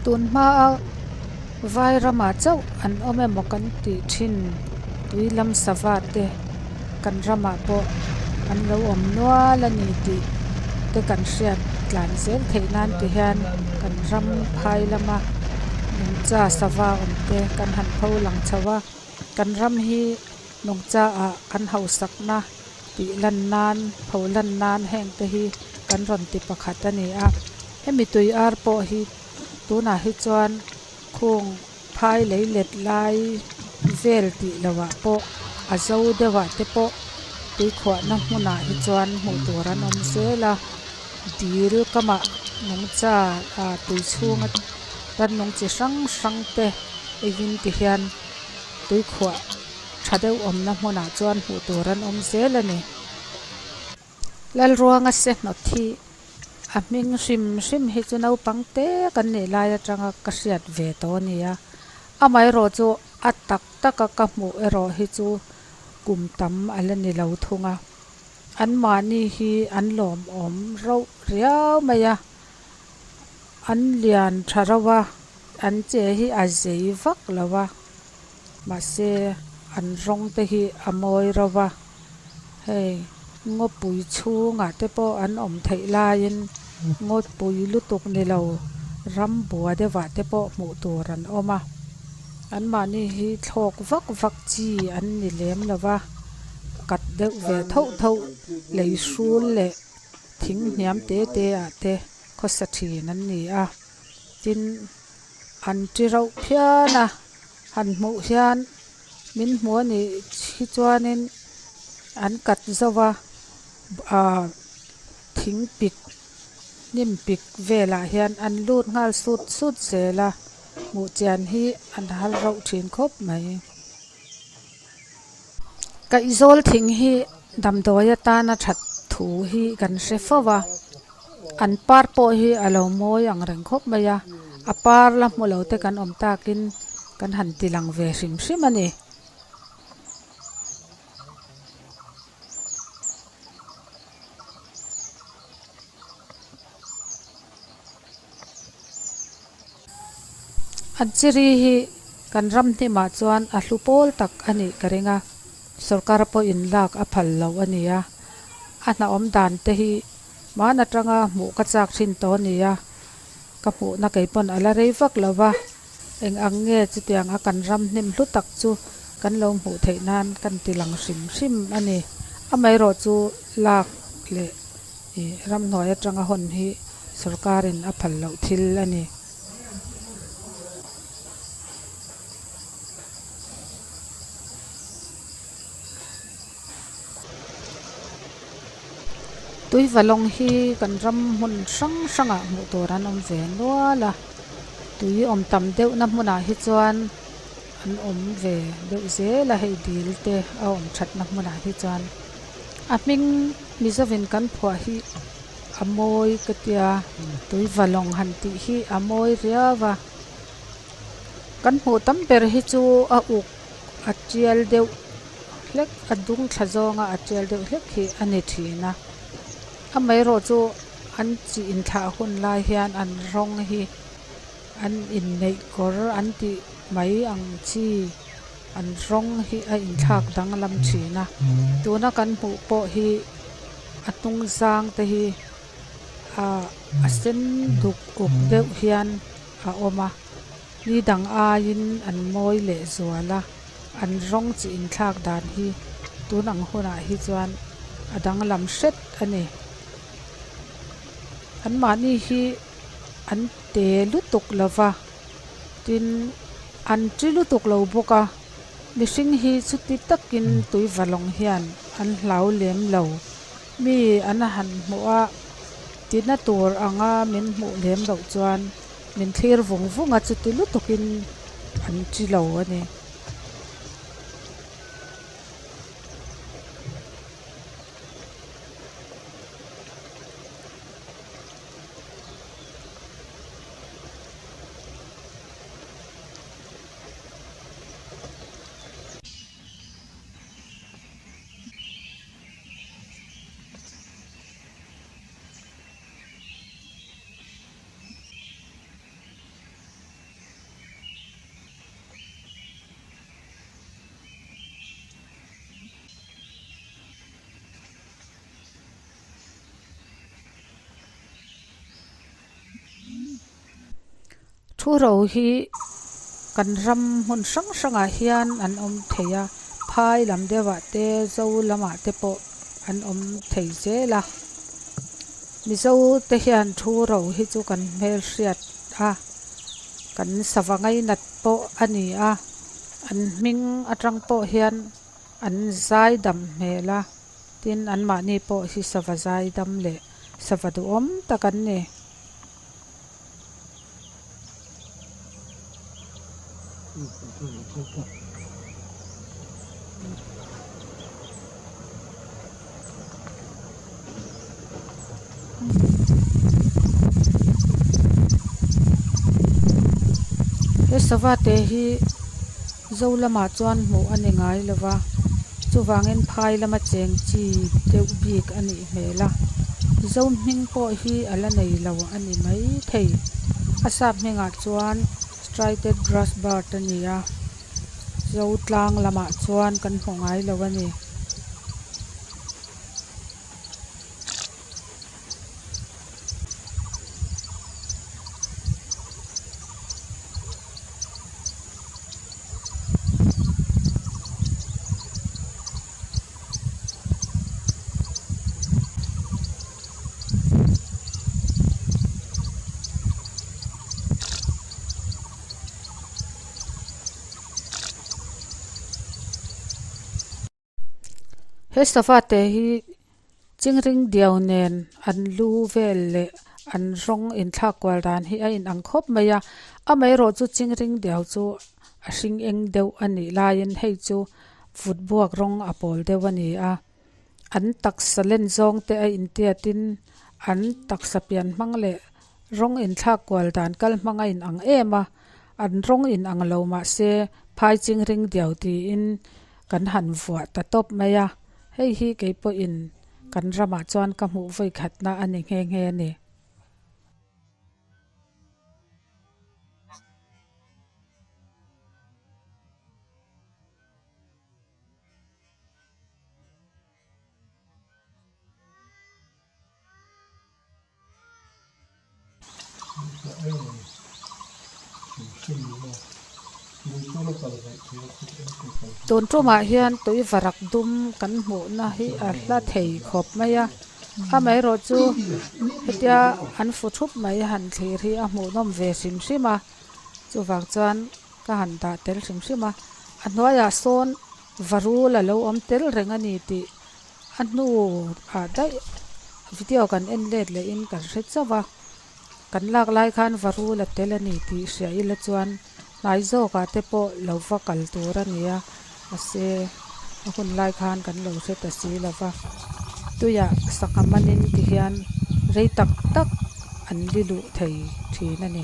Tun hmaa vai ramah chauh an awm emaw kan tih thin tui lam sava te kan ramah pawh an lo awm nual a ni tih te kan hriat tlan zel theih nan ti hian kan ram phai lama nungcha sava awm te kan han pho lang chho a kan ram hi nungcha ah kan hausakna tih lan nan pho lan nan heng te hi kan rawn ti pakhat a ni a hemi tui ar pawh hi tunah hi chuan khung phai lei let lai vel tih loh ah pawh a zo deuh ah te pawh tuikhuahna hmunah hi chuan hmuh tur an awm zel a dil kamah nungcha ah tui chhunga rannung chi hrang hrang te eiin ti hian tuikhuah tha deuh awmna hmunah chuan hmuh tur an awm zel a ni. Lalruanga se hnawt hi a hming hrim hrim hi chu naupang te kan nih lai atanga ka hriat ve tawh a ni a, amaherawh chu a tak taka ka hmuh erawh hi chu kum tam a la ni lo thung a, anmahni hi an lawmawm rauh riau mai a, an lian tha rauh a, an che hi a zei vak lo a, mahse an rawng te hi a mawi rauh a. Hei ngawpui chhungah te pawh an awm theih laiin ngawpui lutuk ni lo ram bua deuhah te pawh hmuh tur an awm a anmahni hi thlawk vak vak chi an ni lem lo va kat deuh ve thauh thauh lei hrul leh thing hniam te te ah te khawsa thin an ni a tin an ti rauh phian a han hmuh hian. Min hmu a nih hi chuanin an kat zo va ahh thing pik hnim pik velah hian an lut nghal sut sut zel a hmuh chian hi an har rauh thin khawp mai. Kaihzawl thing hi damdawi atana that thu hi kan hre fo va an par pawh hi a lo mawi ang reng khawp mai a a par la hmu lo te kan awm takin kan han ti lang ve hrim hrim a ni. An chiri hi kan ram hnimah chuan a hlu pawl tak a nih ka ring a, sorkar pawhin lak a phal lo a ni a, a hnahawm dan te hi hman atanga hmuh ka chak thin tawh a ni a, ka hmuhna kei pawn a la rei vak lo va, eng ang nge chutiang a kan ram hnim hlu tak chu kan lo hmuh theih nan kan ti lang hrim hrim a ni. Amaherawh chu lak leh ih ramhnuai atanga hawn hi sorkarin a phal loh thil a ni. Tuivalawng hi kan ram hmun hrang hrangah hmuh tur an awm ve nual a, tui awm tam deuhna hmunah hi chuan an awm ve deuh zel a, hei dil te a awm thatna hmunah hi chuan a hming Mizovin kan phuah hi a mawi ka tia tuivalawng han tih hi a mawi riau a, kan hmuh tam ber hi chu a uk a tial deuh hlek a dung thla zawnga a tial deuh hlek hi a ni thin a amaherawh chu an chi inthlah hun lai hian an rawng hi an inneih kawr an tih mai ang chi an rawng hi a inthlak danglam thin a tuna kan hmuh pawh hi a hnung zang te hi ah a sen duk uk deuh hian a awm a. Ni dang aiin an mawi leh zual a, an rawng chi inthlak dan hi tun ang hunah hi chuan a danglam hret a ni. Anmahni hi an te lutuk lo va, tin an ṭi lutuk lo bawk a, mihring hi chuti takin tuivalawng hian an hlau lem lo. Mi an han hmuh a, tina tur anga min hmuh lem loh chuan Min thlir vung vung a chuti lutukin an chi lo a ni. Thuro hi kan ram hmun hrang hrangah hian an awm thei a phai lam deuhah te zo lamah te pawh an awm thei zel a mizo te hian thuro hi chu kan hmelhriat a kan sava ngainat pawh a ni a an hming atang pawh hian an zaidam hmel a tin anmahni pawh hi sava zaidam leh sava duhawm tak an ni. He sava te hi zo lamah chuan hmuh a ni ngai lo va chuvangin phai lama cheng chi deuh bik a nih hmel a zo hming pawh hi a la nei lo a ni maithei a sap hmingah chuan striated grass bird a ni a zo tlang lamah chuan kan hmu ngai lo a ni. He sofa te hi chingring diau nen an lu vel leh an rawng inthlak kual dan hi a inang khawp mai a amaherawh chu chingring diau chu a hring eng deuh a nih laiin hei chu vut buak rawng a pawl deuh a ni a an taksa len zawng te a intiat in an taksa pian hmang leh rawng inthlak kual dan kal hmang a inang em a an rawng inang lo mahse phai chingring diau tiin kan han vuah ta tawp mai a hei hi kei pawhin kan ramah chuan ka hmuh vawi khatna a ni nghe nghe a ni. Tun tumah hian tui varak dum kan hmuhna hi a hla thei khawp mai a amaherawh chu hetia an fu thup mai han thlir hi a hmuhnawm ve hrim hrim a chuvang chuan ka han dah tel hrim hrim a a hnuaiah sawn varul a lo awm tel reng a ni tih a hnu ah daih video kan en let leh in kan hre chauh a kan lak lai khan varul a tel a ni tih hria ila chuan hnai zawk ah te pawh lo va kal tur a ni a mahse a hun lai khan kan lo hre ta si lo va tuiah sangha manin ti hian rei tak tak an li luh thei thin a ni.